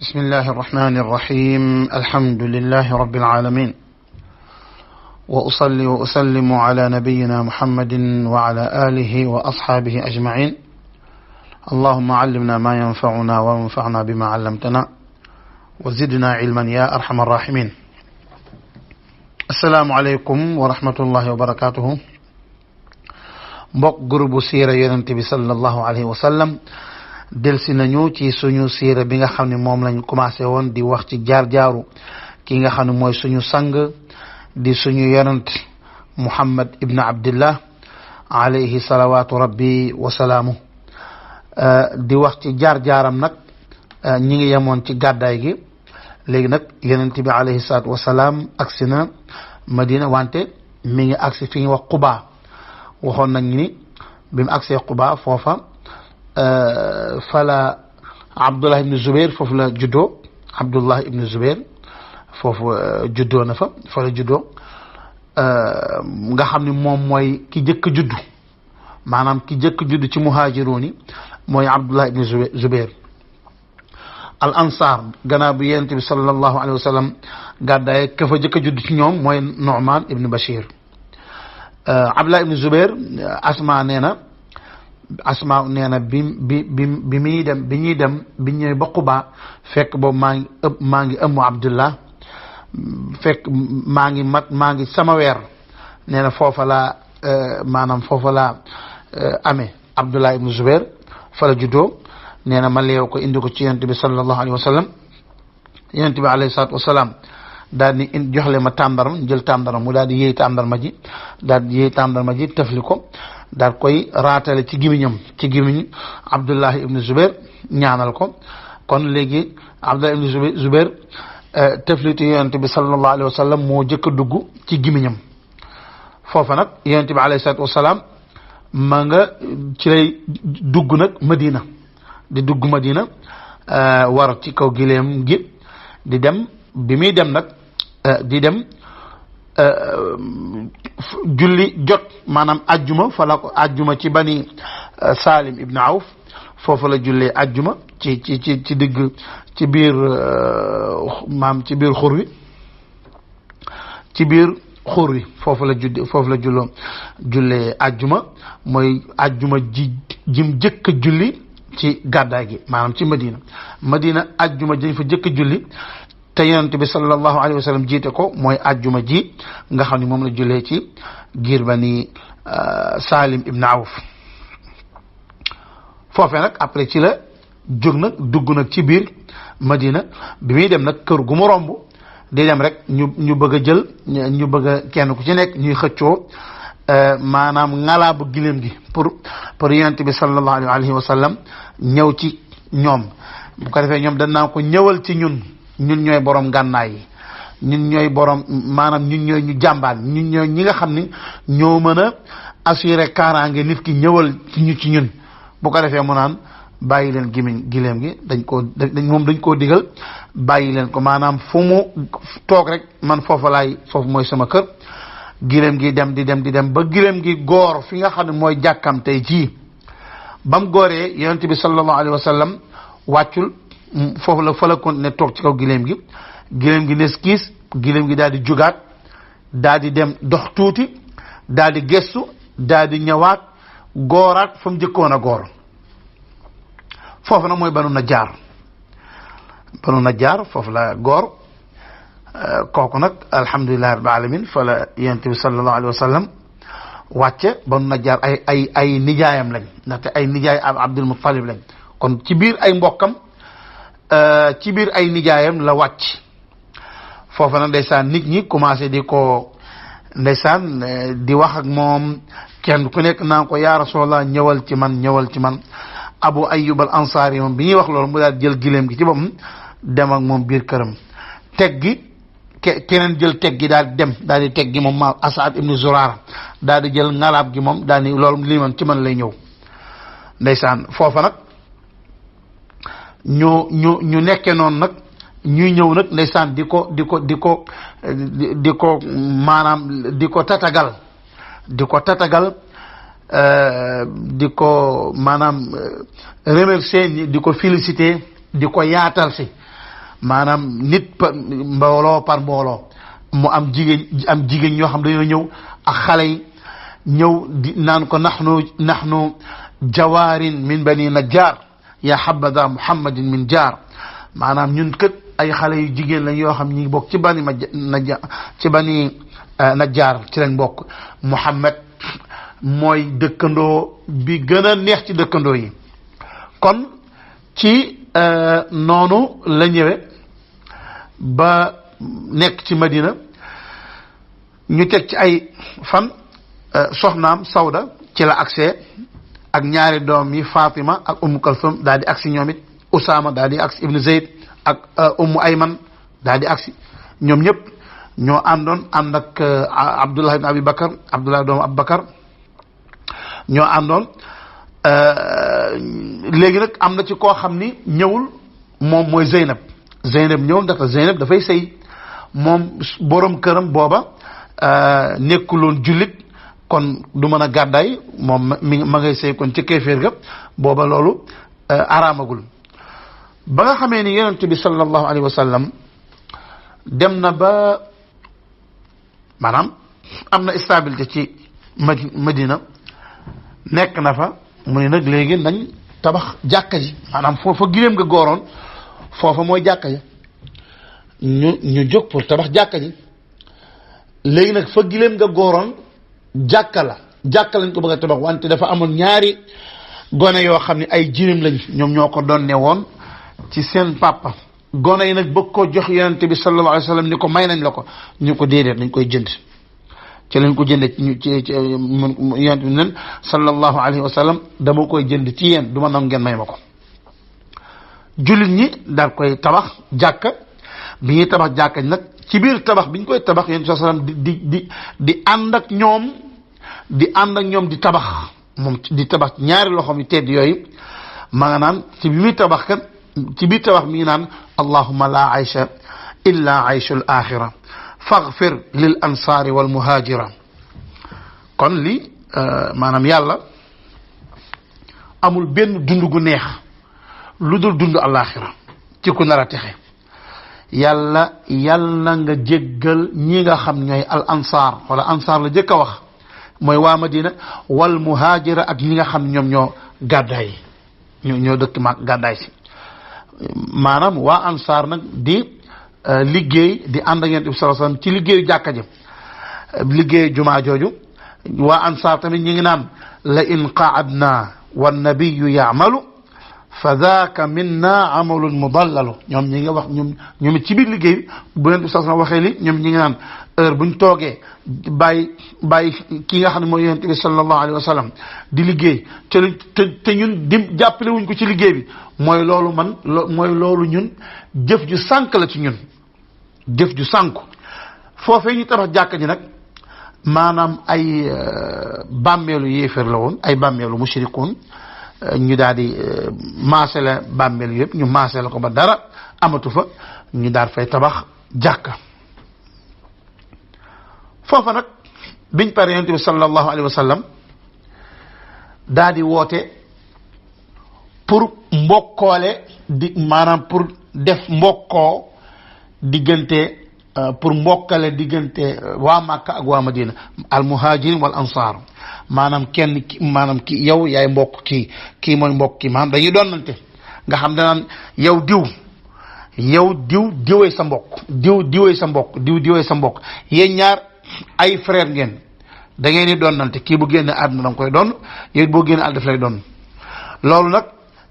بسم الله الرحمن الرحيم الحمد لله رب العالمين وأصلي وأسلم على نبينا محمد وعلى آله وأصحابه أجمعين اللهم علمنا ما ينفعنا وانفعنا بما علمتنا وزدنا علما يا أرحم الراحمين السلام عليكم ورحمة الله وبركاته mbokk groupe siira yonent bi sallallahu alayhi wa sallam delsi nañu ci suñu siira bi nga xam ne moom lañu commencé woon di wax ci jaar-jaaru ki nga xam ne mooy suñu sang di suñu yonent Muhammad ibn Abdillah alayhi salawatu rabbi wa salaamu di wax ci jaar-jaaram nag ñi ngi yemoon ci gàddaay gi léegi nag yonent bi alayhi salatu wa salaam agsi na Madina wante mi ngi agsi fi ñu wax Quba waxoon nañ ni bi mu agsee Quba foofa fala Abdullah ibn Zubair foofu la juddoo Abdullah ibn Zubair foofu juddoo na fa la juddoo nga xam ni moom mooy ki jëkk juddu maanaam ki jëkk juddu ci muhaajiroon yi mooy Abdullah ibn Zubair al ansar gannaaw bi yonent bi sallallahu alayhi wa sallam gàddaay ka fa jëkk juddu ci ñoom mooy Nu'man ibn Bashir Abdullah ibn Zubair Asma nee na bi muy dem bi ñuy dem bi ñëwee ba Quba fekk boobu maa ngi ëmmu Abdullah fekk maa ngi sama weer nee na foofa laa maanaam foofa laa amee Abdullah ibn Zubair fa la juddoo nee na ma leew ko indi ko ci yonent bi sallallahu alayhi wa sallam yonent bi alayhi salaatu wa salaam daal di joxle ma tàndarma jël tàndarma mu daal di yéey tàndarma ji tëfli ko daal koy raatale ci gimiñam ci gimiñ Abdullah ibn Zubair ñaanal ko kon léegi Abdullah ibn Zubair tëflitu yonent bi sallallahu alayhi wa sallam moo jëkk a dugg ci gimiñam foofa nag yonent bi alayhi salaatu wa salaam ma nga ci lay dugg nag Madina di dugg Madina war ci kaw gileem gi di dem bi muy dem nag di dem julli jot maanaam ajjuma fa la ko ajjuma ci bani Salim ibn Awf foofu la jullee ajjuma ci digg ci biir ci biir xur wi foofu la jullee ajjuma mooy ajjuma jim jëkk julli ci gàddaay gi maanaam ci Madina ajjuma dañ fa jëkk julli te yonent bi sallallahu alayhi wa sallam jiite ko mooy ajjuma ji nga xam ne moom la jullee ci giir bani Salim ibn Awf foofee nag après ci la jóg nag dugg nag ci biir Madina bi muy dem nag kër gu mu romb di dem rek ñu bëgg a jël ñu bëgg a kenn ku ci nekk ñuy xëccoo maanaam ngalaabu gileem gi pour yonent bi sallallahu alayhi wa sallam ñëw ci ñoom bu ko defee ñoom dañ naa ko ñëwal ci ñun ñooy borom gànnaay yi ñun ñooy borom maanaam ñun ñooy ñu jàmbaan ñun ñooy ñi nga xam ni ñoo mën a assurer kaaraange nit ki ñëwal ci ñun bu ko defee mu naan bàyyi leen gileem gi dañ koo digal bàyyi leen ko maanaam fu mu toog rek man foofu mooy sama kër gileem gi dem di dem ba gileem gi goor fi nga xam ne mooy jàkkam tey jii ba mu gooree yonent bi sallallahu alayhi wa sallam wàccul foofu fa la continuer toog ci kaw gileem gi nes kiis gileem gi daal di jugaat daal di dem dox tuuti daal di gestu daal di ñëwaat gooraat fa mu jëkkoon a goor foofu nag mooy Banu Najjaar foofu la goor kooku nag alhamdulillahi rabbil alamin fa la yonent bi sallallahu alayhi wa sallam wàcce Banu Najjaar ay nijaayam lañ ndaxte ay nijaay Abdul Muttalib lañ kon ci biir ay mbokkam ci biir ay nijaayam la wàcc foofa nag ndeysaan nit ñi commencé di ko ndeysaan di wax ak moom kenn ku nekk naan ko yaa Rasulallah ñëwal ci man Abu Ayyub al Ansari moom bi ñuy wax loolu mu daal jël gileem gi ci boppam dem ak moom biir këram teg gi keneen jël teg gi daal di teg gi moom ma Asad ibn Zurara daal di jël ngalaab gi moom daal di loolu lii man ci man lay ñëw ndeysaan foofa nag ñu nekkee noonu nag ñuy ñëw nag ndeysaan di ko maanaam di ko tatagal di ko maanaam remercier di ko féliciter di ko yaatal si maanaam nit mbooloo par mbooloo mu am jigéen ñoo xam dañoo ñëw ak xale yi ñëw di naan ko nahnu jawaarin min bani najjar ya habada muhammadin min jaar maanaam ñun kët ay xale yu jigéen lañ yoo xam ñi ngi bokk ci bani najjar ci lañ bokk muhammad mooy dëkkandoo bi gën a neex ci dëkkandoo yi kon ci noonu la ñëwee ba nekk ci Madina ñu teg ci ay fan soxnaam Sawda ci la accès ak ñaari doom yi Fatima ak Ummu Kalsum daal di agsi ñoom it Usaama daal di agsi Ibnu Zayd ak Ummu Ayman daal di agsi ñoom ñëpp ñoo àndoon ànd ak Abdullah ibn Abi Bakar Abdullah doomu Abu Bakar ñoo àndoon léegi nag am na ci koo xam ni ñëwul moom mooy Zeynab ñëwul ndax Zeynab dafay sëy moom borom këram booba nekkuloon jullit kon du mën a gàddaay moom ma ngay sëy kon ci kéeféer ga booba loolu araamagul ba nga xamee ni yonent bi sallallahu alayhi wa sallam dem na ba maanaam am na stabilité ci Madina nekk na fa mu ne nag léegi nañ tabax jàkka ji maanaam foofa giléem nga góoroon foofa mooy jàkka ji ñu jóg pour tabax jàkka ji léegi nag fa giléem nga góoroon jàkka lañ ko bëgg a tabax wante dafa amoon ñaari gone yoo xam ne ay jirim lañ ñoom ñoo ko doon ne woon ci seen papa gone yi nag bëgg koo jox yonente bi sallallahu alayhi wa sallam ni ko may nañ la ko ñu ko déedéet dañ koy jënd ci lañ ko jënde ci yonente bi nen sallallahu alayhi wa sallam dama koy jënd ci yéen du ma nangu ngeen may ma ko jullit ñi daal koy tabax jàkka bi ñuy tabax jàkka nag ci biir tabax bi ñu koy tabax yonente bi sallam di ànd ak ñoom di tabax moom di tabax ñaari loxoom yu tedd yooyu ma nga naan ci bi muy tabax kan ci biir tabax mi ngi naan allahumma la aysha illa ayshul axira faghfir lil ansaari wal muhajira kon li maanaam yàlla amul benn dund gu neex lu dul dund alaxira ci ku nar a texe yàlla na nga jéggal ñi nga xam ñooy al ansaar wala ansaar la jëkk a wax mooy waa Madina wal muhajira ak ñi nga xam ñoom ñoo gàddaay ñoo dëkk ma gàddaay si maanaam waa ansaar nag di liggéey di ànd ak Yonent bi sallallahu alayhi wasallam ci liggéeyu jàkka ji liggéeyu jumaa jooju waa ansaar tamit ñi ngi naan la in qaadna wa nabiyu yaamalu fa daaka minna amalun mudallalu ñoom ñi nga wax ñoom ci biir liggéey bu Yonent bi sallallahu alayhi wasallam waxee li ñoom ñi ngi naan heure buñ toogee bàyyi ki nga xam ne mooy Yonent bi sallallahu alayhi wasallam di liggéey te ñun jàppale wuñ ko ci liggéey bi mooy loolu ñun jëf ju sànk la ci ñun jëf ju sànku foofee ñu tabax jàkka ji nag maanaam ay bàmmeelu yéeféer la woon ay bàmmeelu mushrikuun ñu daal di maasale bàmmeelu yëpp ñu maasale ko ba dara amatu fa ñu daal fay tabax jàkka foofa nag biñ pare Yonent bi sallallahu alayhi wa sallam daal di woote pour mbokkoole maanaam pour def mbokkoo diggante pour mbokkale diggante waa Makka ak waa Madina al muhajirin wal ansar maanaam maanaam ki yow yaay mbokk kii mooy mbokk kii maanaam dañuy doonante nga xam danaan yow diwee sa mbokk diwee sa mbokk yéen ñaar ay frère ngeen da ngeen di doonante kii bu génne àdduna da nga koy doon yow boo génne àdduna daf lay doon loolu nag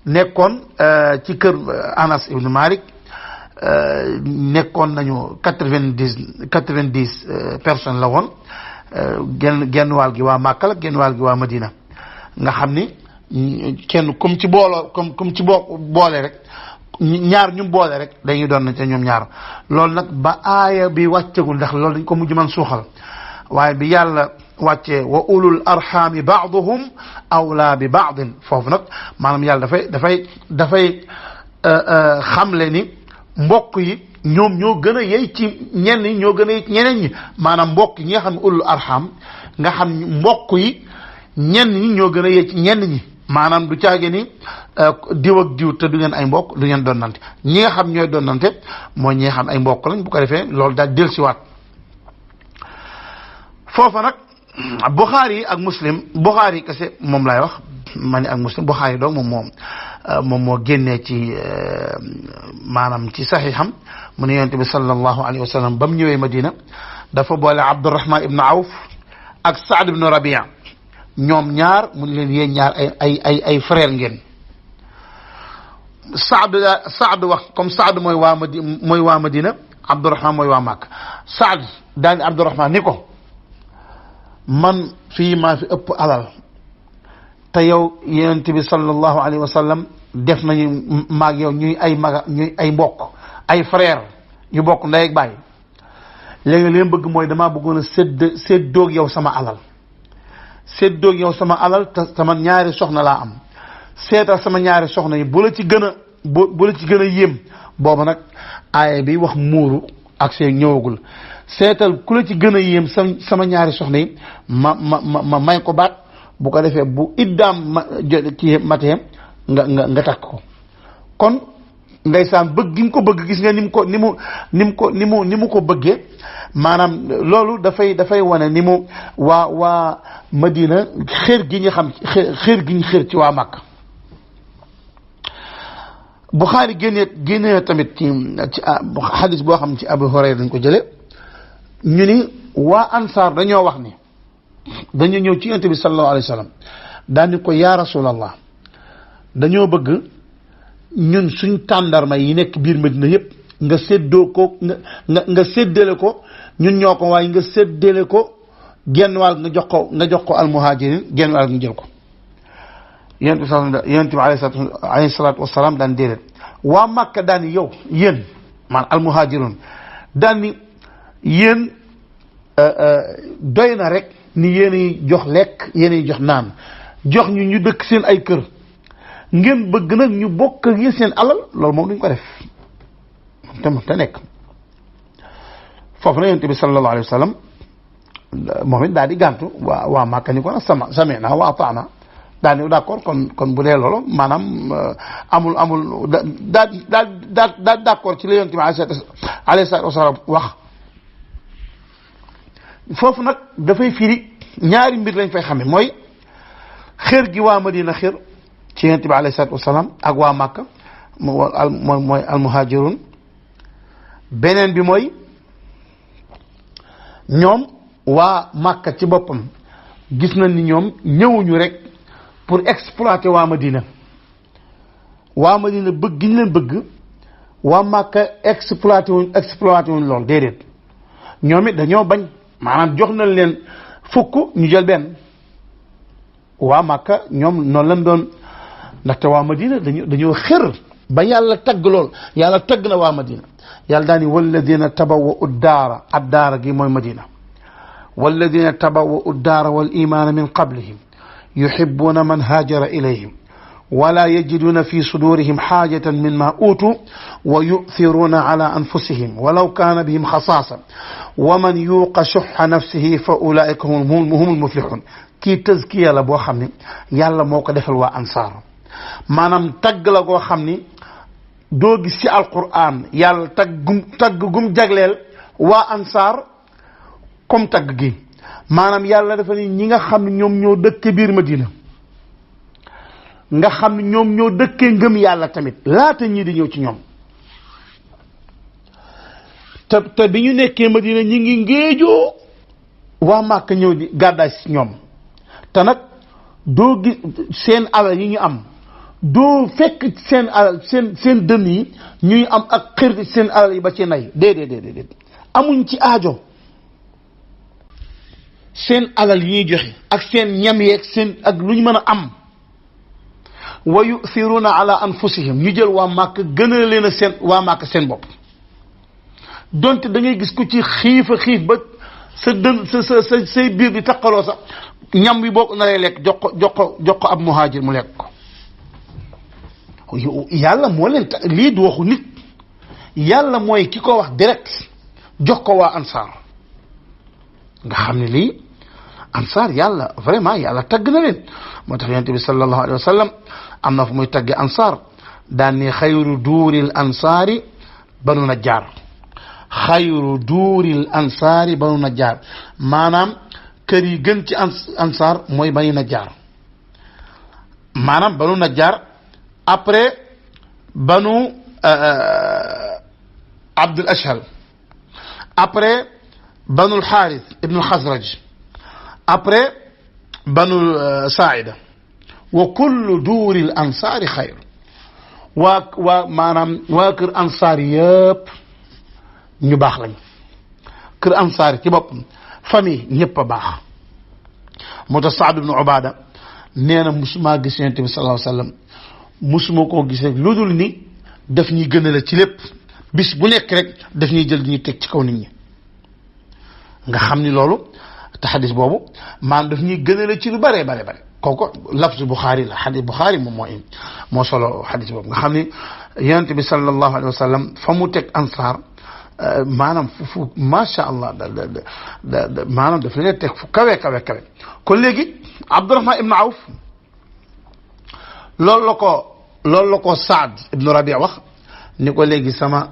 nekkoon ci kër Anas ibn Malik nekkoon nañu 90 personnes la woon genn wàll gi waa Makka la genn wàll gi waa Madina nga xam ni kenn comme ci boole rek ñaar ñu boole rek dañuy doon nañ te ñoom ñaar loolu nag ba aaya bi wàccegul ndax loolu dañ ko mujj man suuxal waaye bi yàlla wàccee wa ulul arxaami baaduhum awlaa bi baadin foofu nag maanaam yàlla dafay xamle ni mbokk yi ñoom ñoo gën a yey ci ñenn ñi ñoo gën a yey ci ñeneen ñi maanaam mbokk yi nga xam ne ulul arxam nga xam mbokk yi ñenn ñi ñoo gën a yey ci ñenn ñi maanaam du caage ni diw ak diw te du ngeen ay mbokk du ngeen donnante ñi nga xam ñooy donnante mooy ñi nga xam ay mbokk lañ bu ko defee loolu daal dellusiwaat foofa nag Bukhari ak Muslim Bukhari kese moom laay wax ma ne ak Muslim Bukhari donc moom moo génnee ci maanaam ci saxiixam mu ne yonent bi sallallahu alayhi wa sallam ba mu ñëwee Madina dafa boole Abdurrahman ibn Awf ak Saad ibn Rabia ñoom ñaar mu ne leen yéen ñaar ay frère ngeen Saad wax comme Saad mooy waa Madina Abdurrahman mooy waa Makka Saad daani Abdurrahman ni ko man fii maa fi ëpp alal te yow yonent bi sallallahu alayhi wa sallam def nañu maag yow ñuy ay mbokk ay frère ñu bokk ndey ak baay léegi leen bëgg mooy damaa bëggoon a séddoog yow sama alal séddoog yow sama alal te sama ñaari soxna laa am seetal sama ñaari soxna yi bu la ci gën a yéem booba nag aaya bi wax muuru ak see ñëwagul seetal ku la ci gën a yéem sama ñaari soxna yi ma may ko baat bu ko defee bu iddaam ci matee nga takk ko kon ndeysaan bëgg gi nga ko bëgg gis nga ni mu ko bëggee maanaam loolu dafay wane ni mu waa Madina xër gi ñu xam xër gi ñu xër ci waa Makka Bukhari génnee tamit ci xadis boo xam ne ci Abu Hurayra dañ ko jële ñu ni waa ansaar dañoo wax ni dañu ñëw ci yonent bi sallallahu alayhi wa sallam daani ko yaa rasulallah dañoo bëgg ñun suñ tàndarma yi nekk biir Madina yépp nga séddoo ko nga séddale ko ñun ñoo ko waaye nga séddale ko genn wàll nga jox ko almuhajirin genn wàll nga jël ko yonent bi alayhi salaatu wasalaam daan déedéet waa Makka daani yow yéen man almuhajirun daani yéen doy na rek ni yéenay jox lekk yéenay jox naan jox ñu dëkk seen ay kër ngeen bëgg nag ñu bokk ak yéen seen alal loolu moom duñ ko def te nekk foofu na yonent bi sallallahu alayhi wa sallam moom it daal di gàntu waa Màkka ni ko nag sami'na wa ata'na daal di d'accord kon bu dee loolu maanaam amul daal d'accord ci la yonent bi alayhi salaatu wa salaam wax foofu nag dafay firi ñaari mbir lañ fay xame mooy xër gi waa Madina xër ci yonent bi alayhi salaatu wasalaam ak waa Makka mooy almuhajirun beneen bi mooy ñoom waa Makka ci boppam gis nañ ni ñoom ñëwuñu rek pour exploiter waa Madina bëgg gi ñu leen bëgg waa Makka exploiter wuñ lool déedéet ñoom it dañoo bañ maanaam jox nañ leen fukk ñu jël benn waa Makka ñoom noonu lañ doon ndaxte waa Madina dañoo xër ba yàlla tagg lool yàlla tagg na waa Madina yàlla daani walladina tabawwa'u ad-daara gi mooy Madina walladina tabawwa'u ad-daara wal imaana min qablihim yuhibbuuna man haajara ilayhim wala yajiduna fi sudurihim xaajatan mimma uutu wa yu'thiruuna ala anfusihim walaw kaana bihim xasaasa wa man yuuqa shuhha nafsihi fa ulaa'ika humul muflixuun kii tazkiya la boo xam ne yàlla moo ko defal waa ansaar maanaam tagg la goo xam ni doo gis ci alquran yàlla tagg gum jagleel waa ansaar comme tagg gi maanaam yàlla dafa ni ñi nga xam ne ñoom ñoo dëkke biir Madina nga xam ne ñoom ñoo dëkkee ngëm yàlla tamit laata ñii di ñëw ci ñoom te bi ñu nekkee Madina ñi ngi ngéejoo waa Màkka ñëw di gàddaay si ñoom te nag doo gis seen alal yi ñu am doo fekk seen alal seen dënn yi ñuy am ak xër seen alal yi ba ci nay déedéet amuñ ci aajo seen alal yi ñuy joxe ak seen ñam yeeg seen ak lu ñu mën a am wa yu'thiruna ala anfusihim ñu jël waa Màkka gën a leen a seen waa Màkka seen bopp donte da ngay gis ku ci xiif ba sa dën sa say biir di taqaloo sax ñam wi boo na lay lekk jox ko ab muhaajir mu lekk ko yàlla moo leen lii du waxu nit yàlla mooy ki ko wax direct jox ko waa ansaar nga xam ne lii ansaar yàlla vraiment yàlla tagg na leen moo tax yonent bi sallallahu alayhi wa sallam am na fu muy tagge ansaar daan ne xayru duuril ansaari banu najjaar xayru duuril ansaari banu najjaar maanaam kër yi gën ci ansaar mooy banu najjaar maanaam banu najjaar après banu abdul ashhal après banul xaaris ibnul xasraj après banul saaida wa kullu duuril ansaari xayr maanaam waa kër ansaar yëpp ñu baax lañ kër ansaar ci boppam famille ñëpp a baax moo tax Saad ibnu Ubaada nee na musuma gis Yonent bi sallallahu alayhi wa sallam musuma koo gis rek lu dul ni daf ñuy gënale ci lépp bis bu nekk rek daf ñuy jël ñuy teg ci kaw nit ñi nga xam ni loolu te xadis boobu maanaam daf ñuy gënale ci lu bare bare bare kooku lafzu Buxaari la xadis Buxaari moom moo solo xadis boobu nga xam ni Yonent bi sallallahu alayhi wa sallam fa mu teg ansaar maanaam fu macha allah maanaam daf leen teg fu kawe kawe kawe kon léegi Abdurahman ibnu Awf loolu la ko Saad ibnu Rabia wax ni ko léegi sama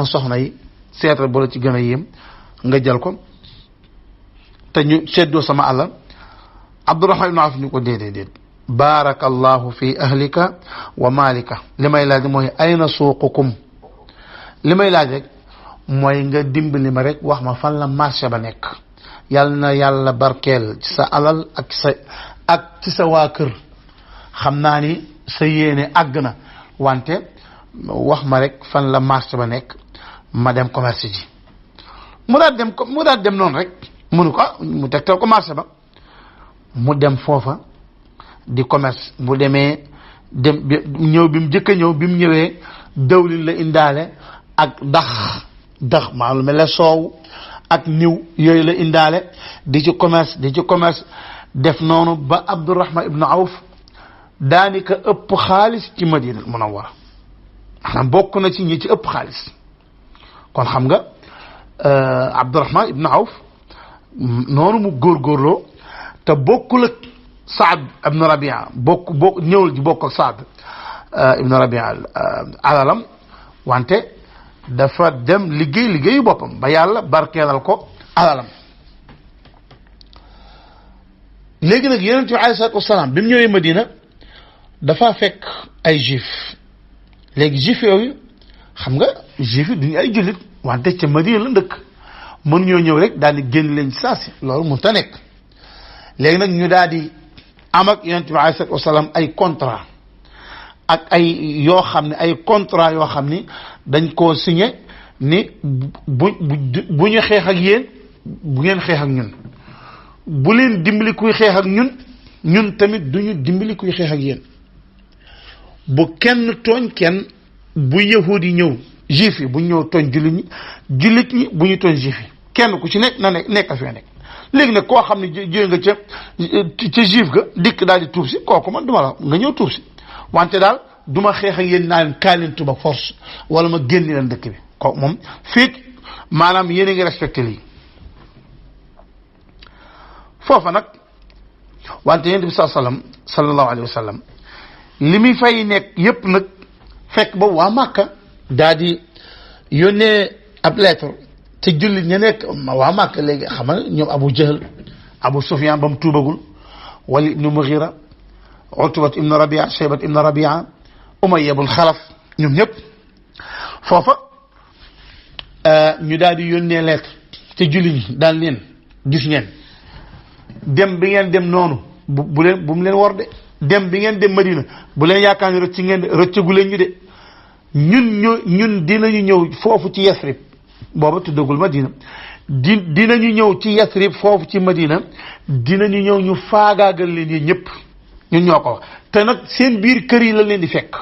soxna yi seetal bu la ci gën a yéem nga jël ko te ñu seddoo sama alal Abdurahman ibnu Awf ni ko déedéet baarakallahu fi ahlika wa malika li may laaj mooy ayna suuqukum li may laaj rek mooy nga dimbali ma rek wax ma fan la marché ba nekk yàlla na yàlla barkeel ci sa alal ak ci sa waa kër xam naa ni sa yéene àgg na wante wax ma rek fan la marché ba nekk ma dem commerce ji mu daal dem noonu rek munu ko mu tegtal ko marché ba mu dem foofa di commerce bu demee ñëw bi mu jëkk a ñëw bi mu ñëwee dawlin la indaale ak dax maa lu mel ne soow ak niw yooyu la indaale di ci commerce def noonu ba Abdurahman ibnu Awf daanaka ëpp xaalis ci Madina Munawwara maanaam bokk na ci ñi ci ëpp xaalis kon xam nga Abdurahman ibnu Awf noonu mu góorgóorloo te bokkul ak Saad ibnu Rabia ñëwul ji bokk ak Saad ibnu Rabia alalam wante dafa dem liggéeyu boppam ba yàlla barkeelal ko alalam léegi nag Yonent bi alayhi salaatu wasalaam bi mu ñëwee Madina dafa fekk ay juif léegi juif yooyu xam nga juif yi duñu ay jullit wante ca Madina la ndëkk mënuñoo ñëw rek daal di génn leen ci saa si loolu mënut a nekk léegi nag ñu daal di am ak Yonent bi alayhi salaatu wasalaam ay contrat ak ay yoo xam ne ay contrat yoo xam ni dañ koo signé ni bu ñu xeex ak yéen bu ngeen xeex ak ñun bu leen dimbali kuy xeex ak ñun tamit duñu dimbali kuy xeex ak yéen bu kenn tooñ kenn bu yahudi yi ñëw juif yi bu ñu ñëw tooñ jullit ñi bu ñu tooñ juif yi kenn ku ci nekk na nekk fee nekk léegi nag koo xam ne jóge nga ca juif ga dikk daal di tuub si kooku man duma la nga ñëw tuub si wante daal duma xeex ak yéen naa leen kaay leen tuba force wala ma génni leen dëkk bi kooku moom fii maanaam yéen a ngi respecté lii foofa nag wante yonent bi sallallahu alayhi wa sallam li muy fay nekk yépp nag fekk ba waa Màkka daa di yónnee ab lettre te jullit ña nekk waa Màkka léegi xamal ñoom Abu Jahl Abu Sufyan ba mu tuubagul Walid ibnu Mughira Utbat ibnu Rabia Shaybat ibnu Rabia Umayya ibn Xalaf ñoom ñëpp foofa ñu daal di yónnee lettre te jullit ñi daal leen gis ngeen dem bi ngeen dem noonu bu mu leen war de dem bi ngeen dem Madina bu leen yaakaar ni rëcc ngeen de rëccagu leen ñu de ñun dinañu ñëw foofu ci Yasrib booba tuddagul Madina dinañu ñëw ci Yasrib foofu ci Madina dinañu ñëw ñu faagaagal leen yi ñëpp ñun ñoo ko wax te nag seen biir kër yi la leen di fekk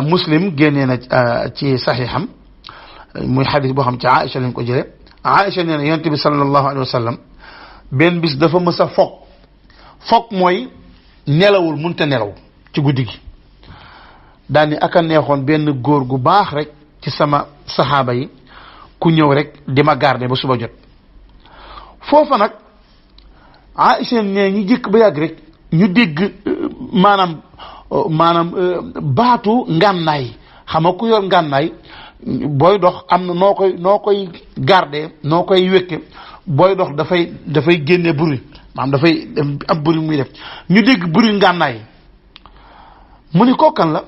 Muslim génnee na ci saxiixam muy xadis boo xam ci Aïcha lañ ko jëlee Aïcha nee na yonent bi sallallahu alayhi wa sallam benn bis dafa mës a foog mooy nelawul munta nelaw ci guddi gi daal ni aka neexoon benn góor gu baax rek ci sama saxaaba yi ku ñëw rek di ma garder ba suba jot foofa nag Aïcha ne ñu jëkk ba yàgg rek ñu dégg maanaam baatu ngànnaay. xam nga ku yor ngànnaay booy dox am na noo koy garder noo koy wékke booy dox dafay génne bruit maanaam dafay am bruit muy def ñu dégg bruit ngànnaay mu ni kookan la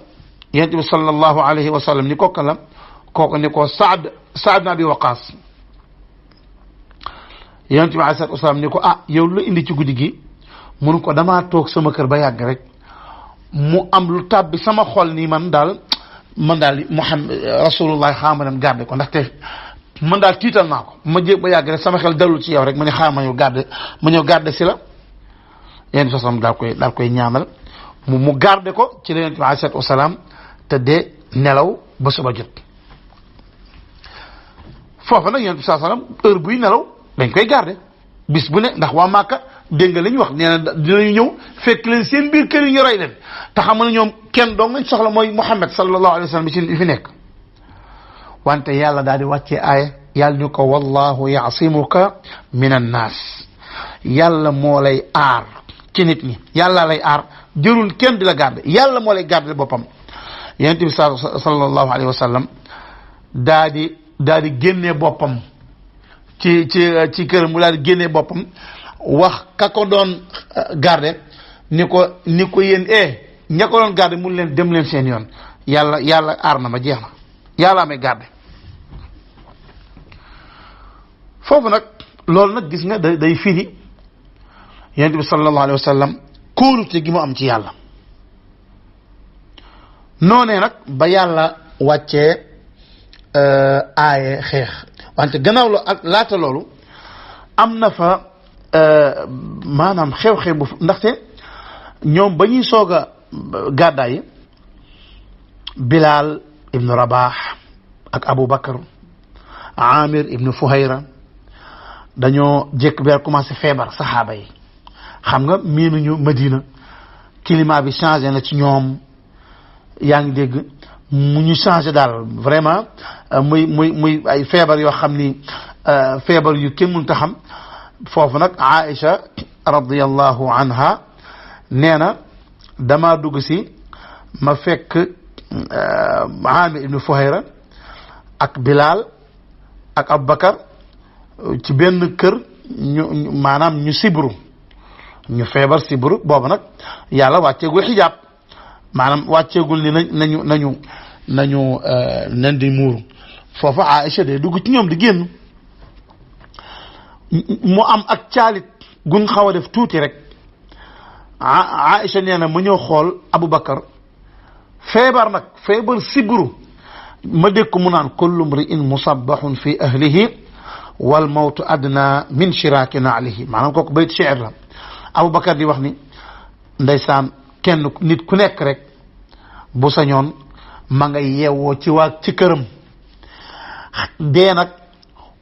yonent bi sallallahu alayhi wa sallam ni kookan la kooku ni ko Saad ibn Abi Waqaas yonent bi alayhi salaatu wa salaam ni ko yow lu indi ci guddi gi mun ko damaa toog sama kër ba yàgg rek mu am lu tàbbi sama xol nii man daal Muhammad rasulullah xaama dem garde ko ndaxte man daal tiital naa ko ma jéeg ba yàgg rek sama xel dalul ci yow rek ma ne xaama ñëw garde si la yonent bi sallam daal koy ñaanal mu garde ko ci la yonent bi alayhi salaatu wasalaam te de nelaw ba suba jot foofa nag yonent bi sallam heure buy nelaw dañ koy garde bis bu ne ndax waa Màkka dégg nga li ñu wax nee na dinañu ñëw fekk leen seen biir kër yi ñu rey leen te xam nga ñoom kenn dong lañ soxla mooy Muhammad sallallahu alayhi wa sallam bi fi nekk wante yàlla daal di wàccee aaya yàlla ñu ko wallahu yaasimuka min annaas yàlla moo lay aar ci nit ñi yàlla lay aar jërul kenn di la garde yàlla moo lay garde boppam yonent bi sallallahu alayhi wa sallam daa di génnee boppam ci këram mu daal di génnee boppam wax ka ko doon garde ni ko yéen ña ko doon garde mun leen dem leen seen yoon yàlla aar na ma jeex na yàlla amee garde foofu nag loolu nag gis nga day firi yonent bi sallallahu alayhi wa sallam kóolute gi mu am ci yàlla noonee nag ba yàlla wàccee aaye xeex wante gannaaw lo ak laata loolu am na fa maanaam xew-xew bu ndaxte ñoom ba ñuy soog a gàddaay Bilal ibn Rabah ak Abu Bakar Amir ibn Fuhayra dañoo jékk bi commencé feebar saxaaba yi xam nga miinuñu Madina climat bi changé na ci ñoom yaa ngi dégg mu ñu changé daal vraiment muy ay feebar yoo xam ni feebar yu kenn mënut a xam foofu nag Aïcha radiyallahu anha nee na damaa dugg si ma fekk Amir ibn Fuhayra ak Bilal ak Abubakar ci benn kër maanaam ñu sibru ñu feebar sibru boobu nag yàlla wàcceegul xijaab maanaam wàcceegul ni nañu nen di muuru foofa Aïcha de dugg ci ñoom di génn mu am ak caalit gun xaw a def tuuti rek Aïcha nee na ma ñëw xool Abubakar feebar nag feebar sibru ma dégg ko mu naan kullu mri'in musabbahun fi ahlihi wal mawtu adna min shiraaki naalihi maanaam kooku bayt shi'r la Abubakar di wax ni ndeysaan kenn nit ku nekk rek bu sañoon ma nga yeewoo ci këram dee nag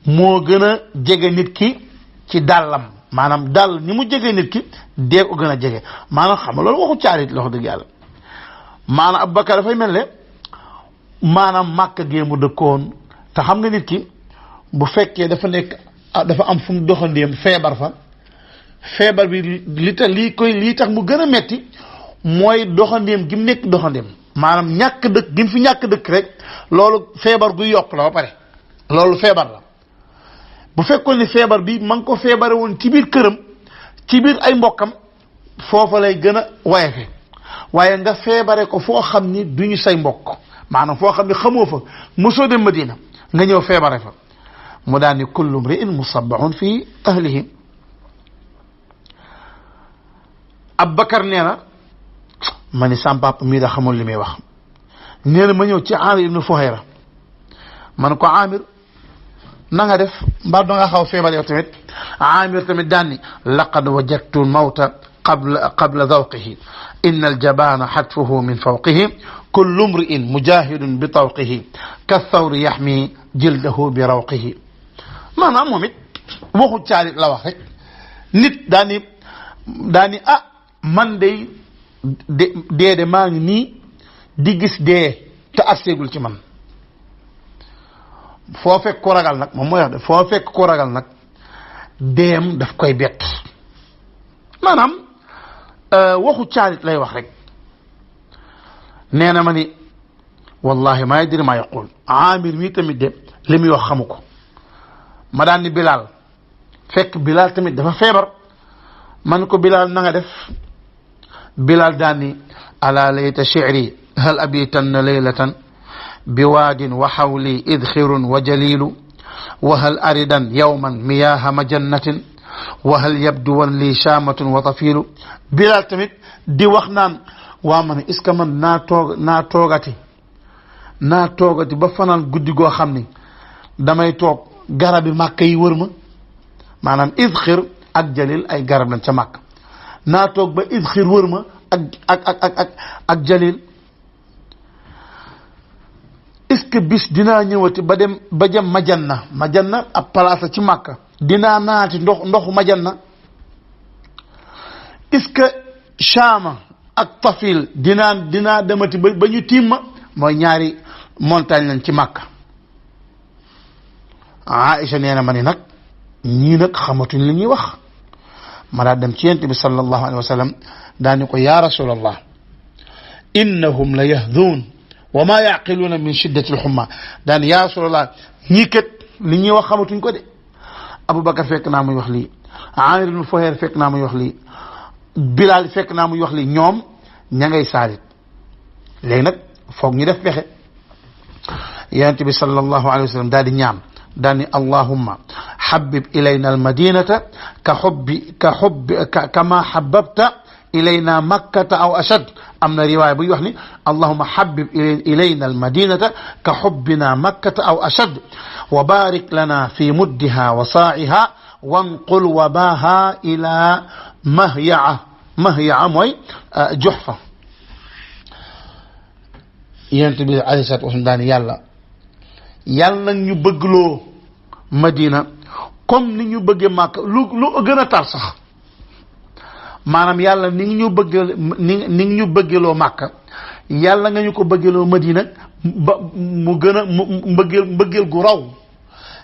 moo gën a jege nit ki ci dàllam maanaam dàll ni mu jege nit ki dee ko gën a jege maanaam xam nga loolu waxu caalit la wax dëgg yàlla maanaam Abubakar dafay mel ne maanaam Màkka gee mu dëkkoon te xam nga nit ki bu fekkee dafa am fu mu doxandéem feebar fa feebar bi lii tax mu gën a metti mooy doxandéem gi mu nekk doxandéem maanaam ñàkk dëkk gi mu fi ñàkk dëkk rek loolu feebar guy yokk la ba pare loolu feebar la bu fekkoon ni feebar bi ma ngi ko feebare woon ci biir këram ci biir ay mbokkam foofa lay gën a wayefe waaye nga feebare ko foo xam ni duñu say mbokk maanaam foo xam ni xamoo fa mosoo dem Madina nga ñëw feebare fa mu daan ni kullu mri'in musabbahun fi ahlihi Abubakar nee na ma ni sam papa mii da xamul li muy wax nee na ma ñëw ci Amir ibn Fuhayra man ko Amir na nga def mbaa doo nga xaw feebar yow tamit Amir tamit daan ni laqad wajadtu mawta qabla zawqihi inna aljabana xatfuhu min fawqihi kullu mri'in mujahidun bi tawqihi kathawri yaxmi jildahu bi rawqihi maanaam moom it waxu caalit la wax rek nit daani man day de maa ngi nii di gis dee te agseegul ci man foo fekk ko ragal nag moom mooy wax de foo fekk ko ragal nag deem daf koy bett maanaam waxu caalit lay wax rek nee na ma ni wallahi maa yadri maa yaqul Aamir mii tamit de li muy wax xamu ko ma daan ni Bilal fekk Bilal tamit dafa feebar man ko Bilal na nga def Bilal daan ni ala layta shi'ri hal abitanna laylatan biwaadin wa hawli idxirun wa jalilu wa hal aridan yawman miyaha majannatin wa hal yabduwan li shaamatun wa tafilu Bilal tamit di wax naan waa man est-ce que man naa toogati ba fanaan guddi goo xam ni damay toog garabi màkk yi wër ma maanaam idxir ak jalil ay garab lañ ca màkk naa toog ba idxir wër ma ak jalil est-ce que bis dinaa ñëwati ba dem majanna ab place ci màkk dinaa naati ndoxu majanna est-ce que Shaama ak Tafil dinaa demati ba ñu tiim ma mooy ñaari montagne lañ ci màkk Aïcha nee na ma ni nag ñii nag xamatuñ li ñuy wax ma daa dem ci yonent bi sallallahu alayhi wa sallam daani ko ya rasulallah innahum la yahduun wa ma yaqiluuna min shiddati alxumma daani ya rasulallah ñii kat li ñuy wax xamatuñ ko de Aboubacar fekk naa muy wax lii Amir ibn Fuhayr fekk naa muy wax lii Bilal fekk naa muy wax lii ñoom ña ngay saalit léegi nag foog ñu def pexe yonent bi sallallahu alayhi wa sallam daal di ñaan daal ni allahumma habib ilayna almadinata kama hababta ilayna makkata aw ashad am na riwaaya buy wax ni allahumma habib ilayna almadinata ka hubbina makkata aw ashad wa barik lana fi muddiha wa saa'iha wanqul wabaha ila mahyaa mooy Juhfa yonent bi alayhi salaatu wa salaam daani yàlla nag ñu bëggloo Madina comme ni ñu bëggee Màkka lu gën a tar sax maanaam yàlla ni ñu bëggeloo Màkka yàlla nga ñu ko bëggeloo Madina ba mu gën a mbëggeel gu raw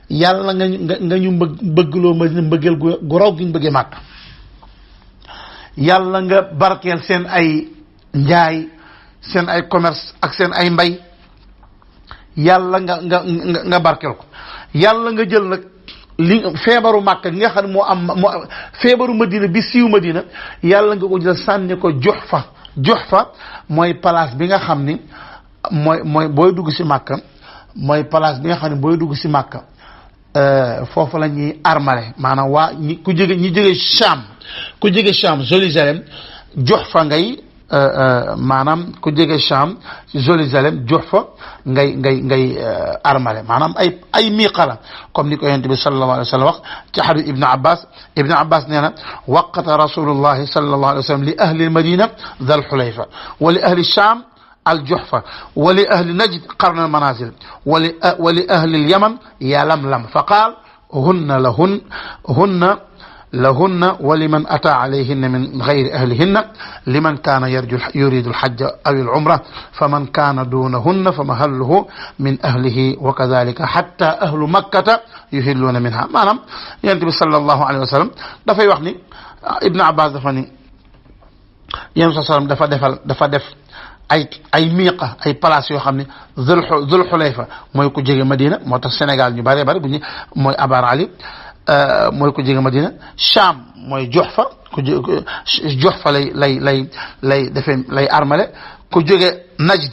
yàlla nga ñu bëggloo Madina mbëggeel gu raw gi ñu bëggee Màkka yàlla nga barkeel seen ay njaay seen ay commerce ak seen ay mbay yàlla nga barkeel ko yàlla nga jël nag li feebaru Màkka gi nga xam ne moo feebaru Madina bi siiw Madina yàlla nga ko jël sànni ko Juhfa mooy place bi nga xam ni mooy booy dugg si Màkka mooy place bi nga xam ne booy dugg si Màkka foofu la ñuy armale maanaam ñi jóge Cham Jérusalem Juhfa ngay maanaam ku jóge Cham Jérusalem Juhfa ngay armale maanaam ay miiqa la comme ni ko yonent bi sallallahu alayhi wa sallam wax ci hadith Ibn Abbas nee na waqata rasulullahi sallallahu alayhi wa sallam li ahli al-Madina Dhul Hulayfa wa li ahli Cham al-Juhfa wa li ahli Najd qarn al-manazil wa li ahli al-Yaman Yalamlam fa qaal hunna lahunna wa liman ataa alayhinna min gayri ahlihinna liman kaana yuridu alhajja aw al-umra faman kaana dunahunna fa mahalluhu min ahlihi wa kadhalika hatta ahlu makkata yuhilluuna minha maanaam yonent bi sallallahu alayhi wa sallam dafay wax ni Ibn Abbas dafa ni yonent bi sallam dafa def ay miiqa ay place yoo xam ne Zul Xulayfa mooy ku jege Madina moo tax Sénégal ñu bëree bëri bu ñu mooy Abar Ali mooy ku jege Madina Cham mooy Juhfa Juhfa lay defee lay armale ku jóge Najd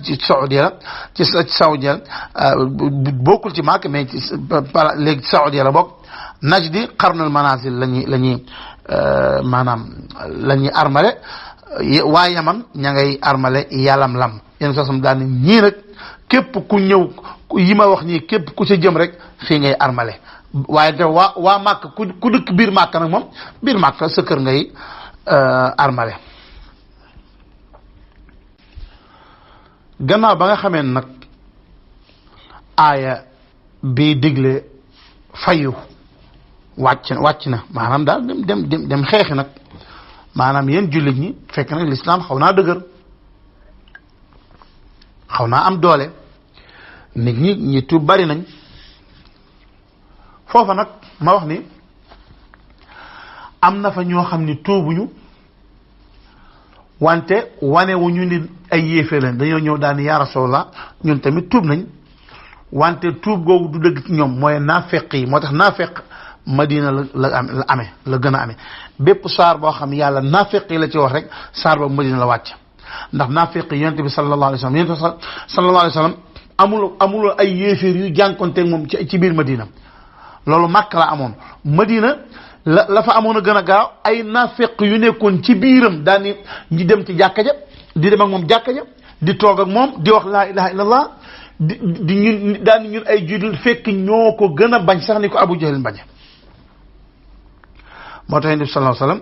ci Saoudia la bokkul ci Makka mais léegi Saoudia la bokk Najdi qarnul manazil lañuy maanaam la ñuy armale waa Yaman ña ngay armale Yalamlam yéen soo sam daal ne ñii nag képp ku ñëw yi ma wax nii képp ku ca jëm rek fii ngay armale waaye te waa Màkka ku dëkk biir Màkka nag moom biir Màkka sa kër ngay armale gannaaw ba nga xamee nag aaya bi digle fayu wàcc na maanaam daal dem xeexi nag maanaam yéen jullit ñi fekk nag lislaam xaw naa dëgër xaw naa am doole nit ñi tuub bari nañ foofa nag ma wax ni am na fa ñoo xam ni tuubuñu wante wanewuñu ni ay yéefee leen dañoo ñëw daal ni yaa Rasulullah ñun tamit tuub nañ wante tuub googu du dëgg ci ñoom mooy naafeq yi moo tax naafeq Madina la amee la gën a amee bépp saar boo xam yàlla naafeq yi la ci wax rek saar boobu Madina la wàcc ndax naafeq yi yonent bi sallallahu alayhi wa sallam yonent bi sallallahu alayhi wa sallam amul ay yéeféer yu jànkonteeg moom ci biir Madina loolu Makka la amoon Madina la fa amoon a gën a gaaw ay naafeq yu nekkoon ci biiram daani ñi dem ci jàkka ja di dem ak moom jàkka ja di toog ak moom di wax laa ilaha illallah di ñun daani ñun ay jullit fekk ñoo ko gën a bañ sax ni ko Abu Jahl bañ moo tax Nabi sallallahu alayhi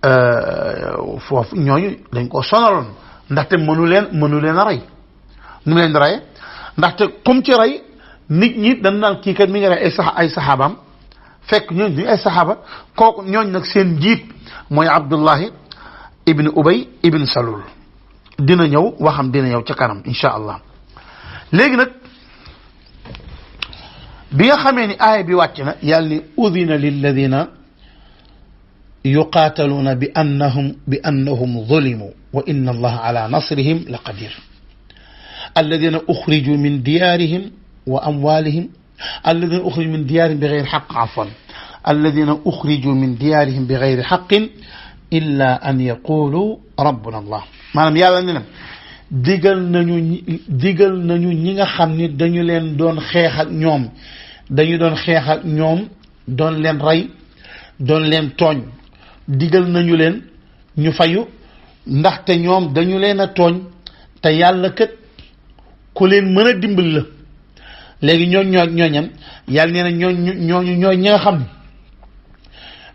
wasallam foofu ñooñu dañ ko sonaloon ndaxte mënu leen a rey nu mu leen di rey ndaxte comme ci rey nit ñi dañ naan kii kat mi ngi rey ay saxaabaam fekk ñooñ duñu ay saxaaba kooku ñooñ nag seen njiit mooy Abdullahi ibn Ubay ibn Salul dina ñëw waxam dina ñëw ca kanam insha allah léegi nag bi nga xamee ni aaya bi wàcc na yàlla ni udina lilladina yuqaataluuna bi annahum zulimu wa inna allaha ala nasrihim la qadir alladina uxriju min diyarihim wa amwalihim alladina uxriju min diyarihim bi gayri xaq afwan alladina uxriju min diyarihim bi gayri xaqin illa an yaqulu rabbuna allah maanaam yàlla ne na digal nañu ñi nga xam ni dañu leen doon xeex ak ñoom doon leen rey doon leen tooñ digal nañu leen ñu fayu ndaxte ñoom dañu leen a tooñ te yàlla kat ku leen mën a dimbali la léegi ñooñam yàlla nee na ñooy ñi nga xam ne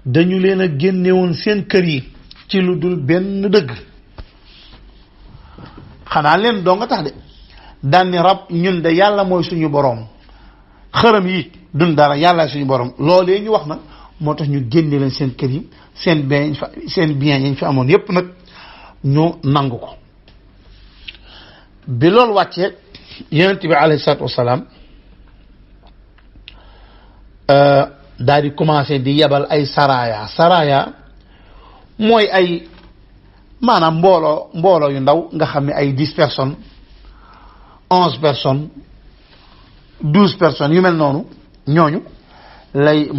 dañu leen a génnewoon seen kër yi ci lu dul benn dëgg xanaa leen doo nga tax de daan ni rab ñun de yàlla mooy suñu boroom xërëm yi dun dara yàlla suñu boroom loolee ñu wax nag moo tax ñu génne leen seen kër yi seen bien yañ fi amoon yépp nag ñu nangu ko bi loolu wàccee yonent bi alayhi salaatu wasalaam daal di commencé di yebal ay saraya mooy ay maanaam mbooloo yu ndaw nga xam ne ay 10 personnes 11 personnes 12 personnes yu mel noonu ñooñu lay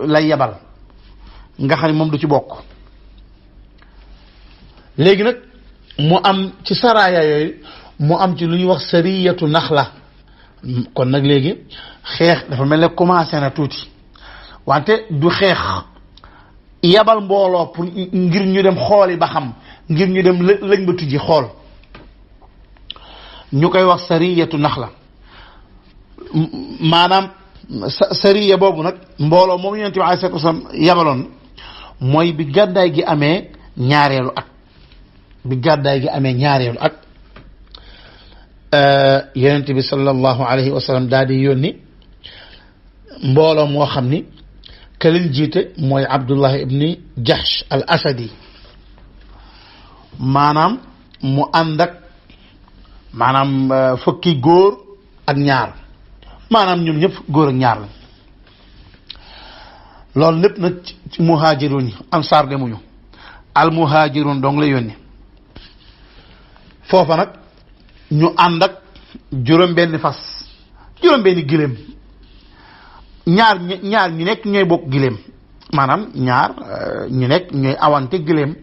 lay yebal nga xam ne moom du ci bokk léegi nag mu am ci saraya yooyu mu am ci lu ñuy wax sariyatu Naxla kon nag léegi xeex dafa mel ne commencé na tuuti wante du xeex yabal mbooloo pour ngir ñu dem xooli ba xam ngir ñu dem lañ ba tujji xool ñu koy wax sariyatu Naxla maanaam sariya boobu nag mbooloo moom Yonent bi alayhi salaatu wasalaam yabaloon mooy bi gàddaay gi amee ñaareelu at yonent bi sallallahu alayhi wa sallam daal di yónni mbooloo moo xam ni ka leen jiite mooy Abdullah ibni Jahsh al Asadi maanaam mu ànd ak maanaam fukki góor ak ñaar maanaam ñoom ñëpp góor ak ñaar la loolu lépp nag ci muhaajiruun yi ansaar demuñu al muhaajiruun dong la yónni foofa nag ñu ànd ak juróom-benni fas juróom-benni giléem ñaar ñu nekk ñooy bokk giléem maanaam ñaar ñu nekk ñooy awante giléem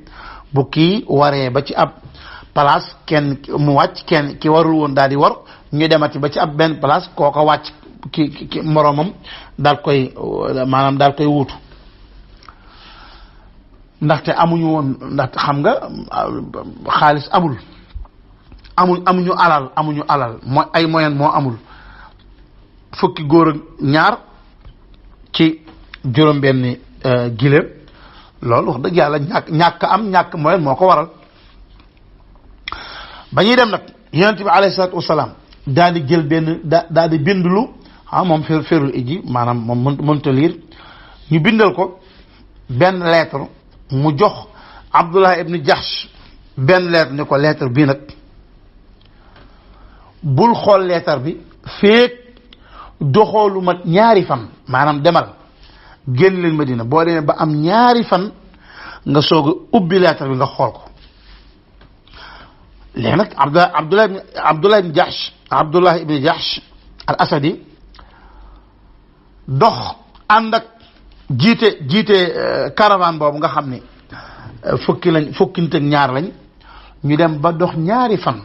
bu kii waree ba ci ab place kenn mu wàcc kenn ki warul woon daal di war ñu demati ba ci ab benn place kooko wàcc ki moroomam daal koy wuutu ndaxte amuñu woon ndaxte xam nga xaalis amuñu alal mooy ay moyen moo amul fukki góor ak ñaar ci juróom-benni giléem loolu wax dëgg yàlla ñàkk moyen moo ko waral ba ñuy dem nag yonent bi alayhi salaatu wasalaam daal di jël daal di bindlu moom ferul iji maanaam moom mënta liir ñu bindal ko benn lettre mu jox Abdullah ibn Jahsh benn lettre ni ko lettre bii nag bul xool lettre bi feek doxoo lu mat ñaari fan maanaam demal génn leen Madina boo demee ba am ñaari fan nga soog a ubbi lettre bi nga xool ko léegi nag Abdullah ibn Jahsh al Asadi dox ànd ak jiite caravane boobu nga xam ni fukki nit ak ñaar lañ ñu dem ba dox ñaari fan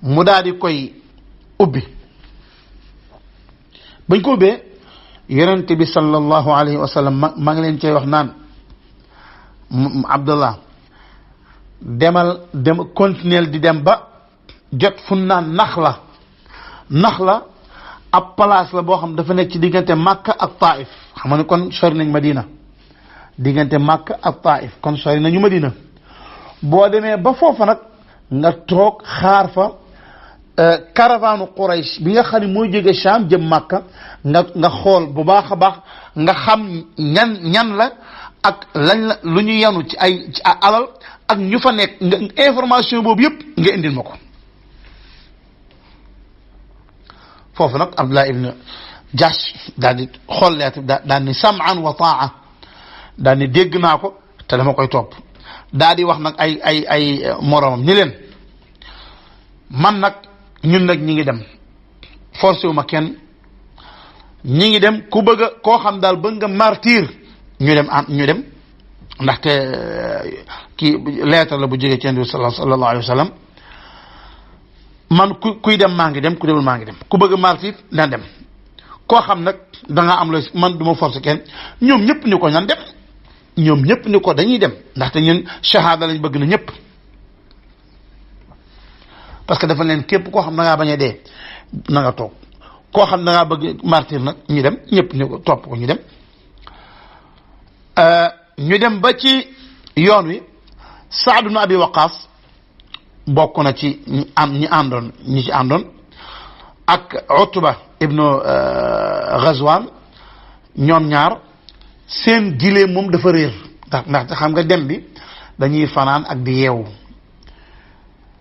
mu daal di koy ubbi bañ ko ubbee yonent bi sallallahu alayhi wa sallam ma ngi leen cay wax naan Abdullah dem continuer di dem ba jot fu naan Naxla ab place la boo xam dafa nekk ci diggante Makka ak Taif xam nga kon sori nañ Madina diggante Makka ak Taif kon sori nañu Madina boo demee ba foofa nag nga toog xaar fa caravane Quraysh bi nga xam ne mooy jóge Sham jëm Makka nga xool bu baax a baax nga xam ñan la ak lañ la lu ñu yanu ci alal ak ñu fa nekk nga information boobu yëpp nga indil ma ko foofu nag Abdullah ibn Jahsh daal di xool lettre daal ni sam'an wa ta'a daal ni dégg naa ko te dama koy topp daal di wax nag ay moromam ni leen man nag ñun nag ñi ngi dem forcé wu ma kenn ñi ngi dem ku bëgg a koo xam daal bëgg nga martyr ñu dem ndaxte kii lettre la bu jógee ci Yonent bi sallallahu alayhi wa sallam man kuy dem maa ngi dem ku demul maa ngi dem ku bëgg a martyr na dem koo xam nag da nga am la man du ma forcé kenn ñoom ñëpp ni ko nan dem ñoom ñëpp ni ko dañuy dem ndaxte ñun shahada lañ bëgg na ñëpp parce que dafa leen képp koo xam da ngaa bañ a dee na nga toog koo xam da ngaa bëgg martyr nag ñu dem ñëpp ni ko topp ko ñu dem ba ci yoon wi Saad ibn Abi Waqaas bokk na ci ñi ci àndoon ak Utba ibnu Ghazwan ñoom ñaar seen gileem moom dafa réer ndax xam nga dem bi dañuy fanaan ak di yeewu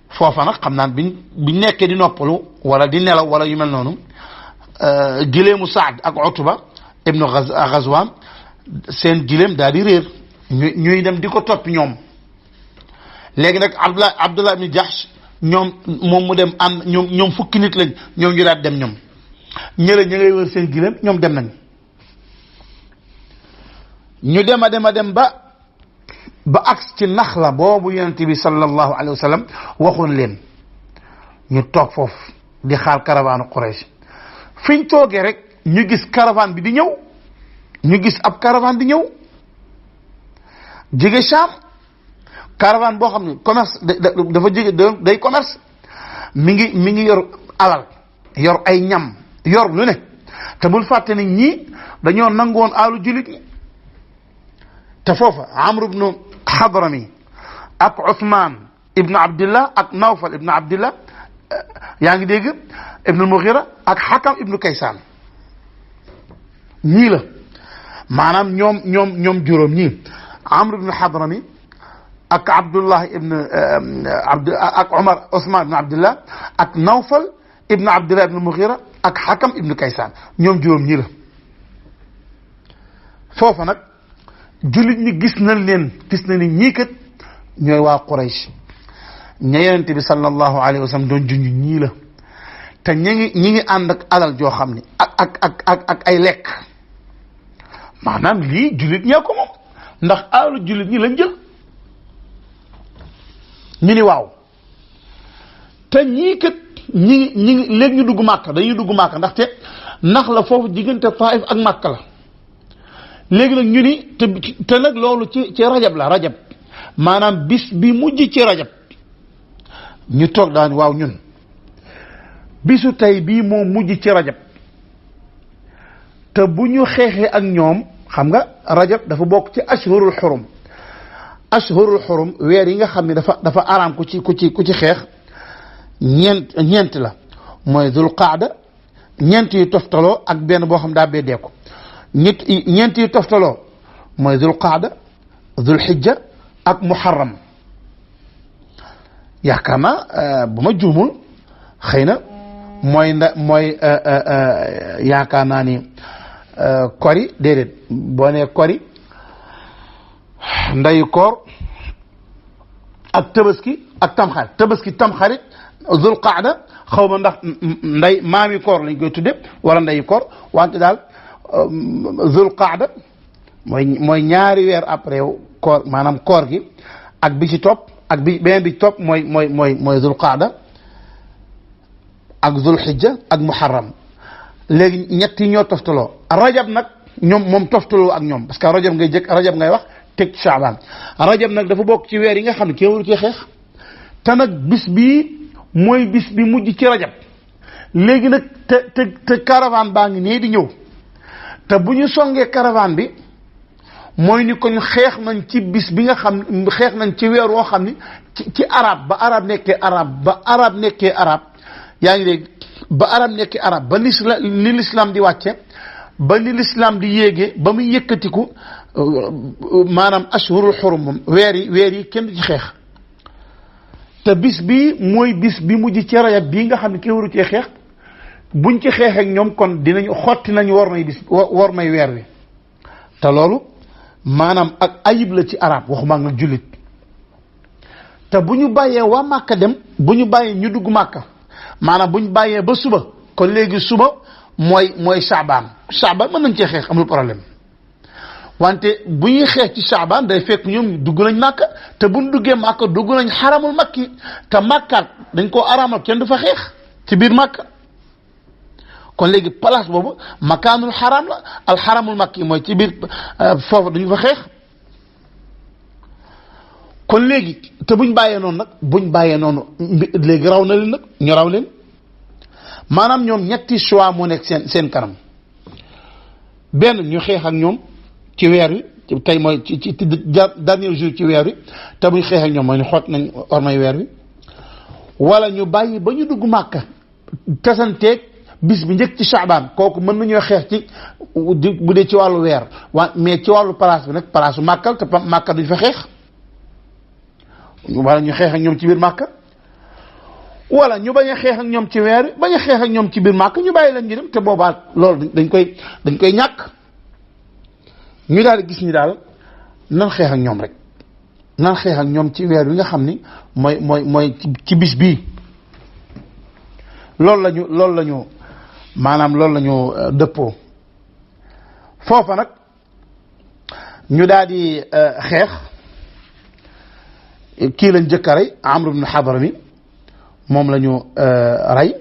foofa nag xam naan biñ nekkee di noppalu wala di nelaw wala yu mel noonu gileemu Saad ak Utba ibnu Ghazwan seen gileem daal di réer ñuy dem di ko toppi ñoom léegi nag Abdullah ibn Jahsh moom mu dem ànd ñoom fukki nit lañ ñoom ñu daal dem ñoom ñële ñu ngay wër seen gileem ñoom dem nañ ñu dem ba aks ci Naxla boobu yonent bi sallallahu alayhi wa sallam waxoon leen ñu toog foofu di xaar caravane Quraysh fiñ toogee rek ñu gis caravane bi di ñëw ñu gis ab caravane di ñëw jóge Sham caravane boo xam ne commerce dafa jóge day commerce mi ngi yor alal yor ay ñam yor lu ne te bul fàtte ni ñii dañoo nangoon alu jullit ñi te foofa Amr ibn Hadrami ak Usman ibn Abdillah ak Nawfal ibn Abdillah yaa ngi dégg ibn Mughira ak Hakam ibn Kaysan ñii la maanaam ñoom juróom ñii Amr ibn Hadrami ak Abdullah ibn ak Umar Usman ibn Abdillah ak Nawfal ibn Abdillah ibn Mughira ak Hakam ibn Kaysan ñoom juróom ñii la foofa nag jullit ñi gis nañ ni ñii kat ñooy waa Quraysh ña Yonent bi sallallahu alayhi wa sallam doon junj ñii la te ñi ngi ànd ak alal joo xam ni ak ay lekk maanaam lii jullit ñee ko moom ndax alalu jullit ñi lañ jël ñu ni waaw te ñii kat ñi ngi léegi ñu dugg Màkka dañuy dugg Màkka ndaxte nax la foofu diggante Taif ak Màkka la léegi nag ñu ni te nag loolu ci rajab la rajab maanaam bis bi mujj ci rajab ñu toog daan waaw ñun bisu tey bii moo mujj ci rajab te bu ñu xeexee ak ñoom xam nga rajab dafa bokk ci ashhurul xurum weer yi nga xam ne dafa araam ku ci xeex ñeent la mooy dul qaada ñeent yu toftaloo ak benn boo xam daa beddee ko ñeent yu toftaloo mooy dul qaada dul xijja ak muharram yaakaar naa bu ma juumul xëy na mooy yaakaar naa ni kori déedéet boo nee kori ndeyu koor ak tabaski ak tamxarit zul qaada xaw ma ndax nday maami koor lañ koy tudde wala ndeyu koor wante daal zul qaada mooy ñaari weer après koor maanaam koor gi ak bi ci topp ak beneen bi ci topp mooy zul qaada ak zul xijja ak muharram léegi ñett yi ñoo toftaloo rajab nag moom toftaloo ak ñoom parce que rajab ngay wax teg Shaabaan rajab nag dafa bokk ci weer yi nga xam ne kenn waru cee xeex te nag bis bii mooy bis bi mujj ci rajab léegi nag te caravane baa ngi nii di ñëw te bu ñu songee caravane bi mooy ni ko ñu xeex nañ ci bis bi nga xam xeex nañ ci weer woo xam ni ci arab ba arab nekkee arab yaa ngi dégg ba arab nekkee arab ba ni l'islam di wàcce ba ni l'islam di yéegee ba muy yëkkatiku maanaam ashhurul xurum moom weer yi kenn du ci xeex te bis bi mooy bis bi mujj ci rajab bii nga xam ne kenn waru cee xeex buñ ci xeex ak ñoom kon dinañu xotti nañu war may weer wi te loolu maanaam ak ayib la ci arab waxuma nga jullit te bu ñu bàyyee waa Màkka dem bu ñu bàyyee ñu dugg Màkka maanaam bu ñu bàyyee ba suba kon léegi suba mooy Shaabaan mën nañ cee xeex amul problème wante bu ñuy xeex ci Shaabaan day fekk ñoom dugg nañ Màkka te bu ñu duggee Màkka dugg nañ xaramul makki te Màkkaat dañ koo araamal kenn du fa xeex ci biir Màkka kon léegi place boobu makaanul xaram la al xaramul makki mooy ci biir foofu duñu fa xeex kon léegi te buñ bàyyee noonu léegi raw na leen nag ñu raw leen maanaam ñoom ñetti choix moo nekk seen kanam benn ñu xeex ak ñoom ci weer wi tey mooy ci dernier jour ci weer wi te buñ xeex ak ñoom mooy ñu xoot nañ ormay weer wi wala ñu bàyyi ba ñu dugg Màkka tasanteeg bis bi njëkk ci Shaabaan kooku mën nañoo xeex ci bu dee ci wàllu weer mais ci wàllu place bi nag place Màkkal te Màkka duñ fa xeex wala ñu xeex ak ñoom ci biir Màkka wala ñu bañ a xeex ak ñoom ci weer bañ a xeex ak ñoom ci biir Màkka ñu bàyyi leen ñu dem te boobaa loolu dañ koy ñàkk ñu daal gis ni daal nan xeex ak ñoom rek nan xeex ak ñoom ci weer wi nga xam ni mooy ci bis bii loolu lañu maanaam loolu lañu dëppoo foofa nag ñu daal di xeex kii lañ jëkk a rey Amr ibn Hadrami moom lañu rey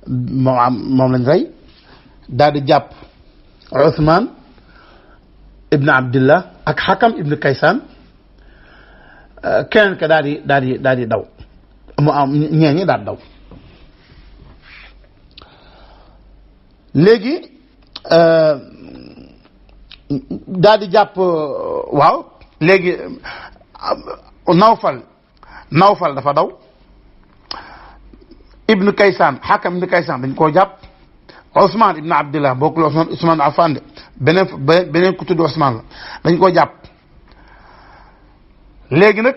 moom lañ rey daal di jàpp Uthman ibn Abdillah ak Hakam ibn Kaysaan keneen ka daal di daw mu am ñeeñi daal daw léegi daal di jàpp waaw léegi Nawfal dafa daw ibnu Kaysaan Hakam ibnu Kaysaan dañ koo jàpp Ousmane ibnu Abdillah bokkul Ousmane Affan de beneen ku tudd Ousmane la dañ koo jàpp léegi nag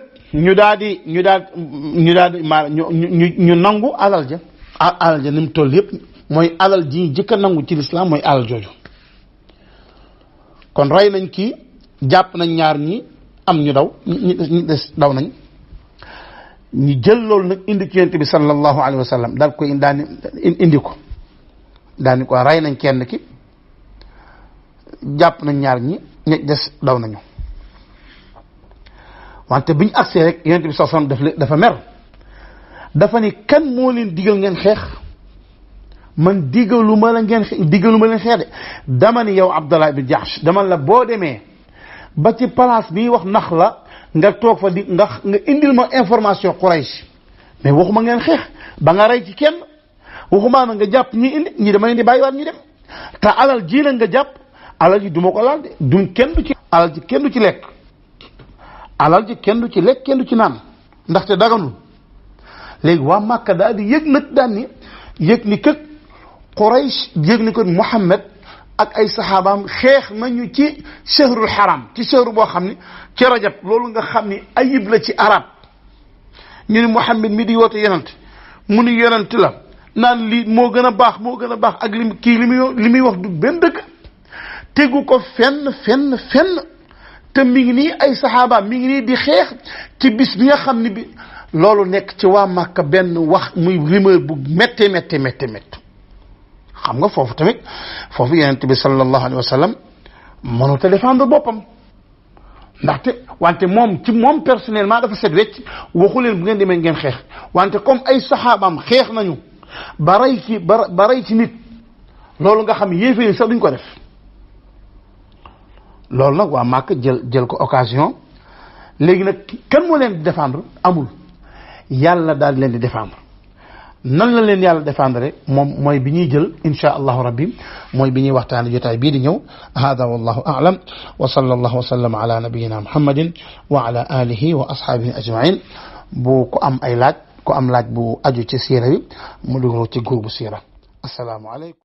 ñu nangu alal ja ni mu toll yëpp mooy alal ji jëkk a nangu ci lislaam mooy alal jooju kon rey nañ kii jàpp nañ ñaar ñi am ñu daw ñi des daw nañ ñu jël loolu nag indi ci yonent bi sallallahu alayhi wa sallam daal koy indi ko daani ko rey nañ kenn ki jàpp nañ ñaar ñi ñi des daw nañu wante biñu agsee rek yonent bi sallallahu alayhi wa sallam dafa mer dafa ni kan moo leen digal ngeen xeex man digaluma leen xeex de dama ni yow Abdallah ibn Jahsh dama la boo demee ba ci place bi wax nax la nga toog fa di nga indil ma information Quraysh mais waxuma ngeen xeex ba nga rey ci kenn waxuma na nga jàpp ñi indi ñi dama leen di bàyyiwaat ñu dem te alal ji la nga jàpp alal ji duma ko laal de du kenn du ci alal ji kenn du ci lekk alal ji kenn du ci lekk kenn du ci naan ndaxte daganul léegi waa Màkka daal di yëg nag daan ni yëg ni kët Quraysh yëg ni kët Muhammad ak ay saxaabaam xeex nañu ci shahrul haram ci shahru boo xam ni ci rajab loolu nga xam ni ayib la ci arab ñu ni Muhammad mi di woote yonent mu ni yonent la naan lii moo gën a baax ak li muy wax du benn dëgg tegu ko fenn te mi ngi nii ay saxaaba mi ngi nii di xeex ci bis bi nga xam ne bi loolu nekk ci waa Màkka benn wax muy rumeur bu métte xam nga foofu tamit foofu yonent bi sallallahu alayhi wa sallam mënut a défendre boppam ndaxte wante moom personnellement dafa set wecc waxu leen bu ngeen demee ngeen xeex wante comme ay saxaabaam xeex nañu ba rey ci nit loolu nga xam yéefee sax duñ ko def loolu nag waa Màkka jël ko occasion léegi nag kan moo leen di défendre amul yàlla daal leen di défendre nan la leen yàlla défendre moom mooy bi ñuy jël insha allahu rabbi mooy bi ñuy waxtaane jotaay bii di ñëw hada wallahu a'lam wa sallallahu wa sallam ala nabiyyina muhammadin wa ala alihi wa ashabihi ajma'in bu ko am ay laaj bu aju ci siira bi mu dugal ci groupe siira assalaamu alaykum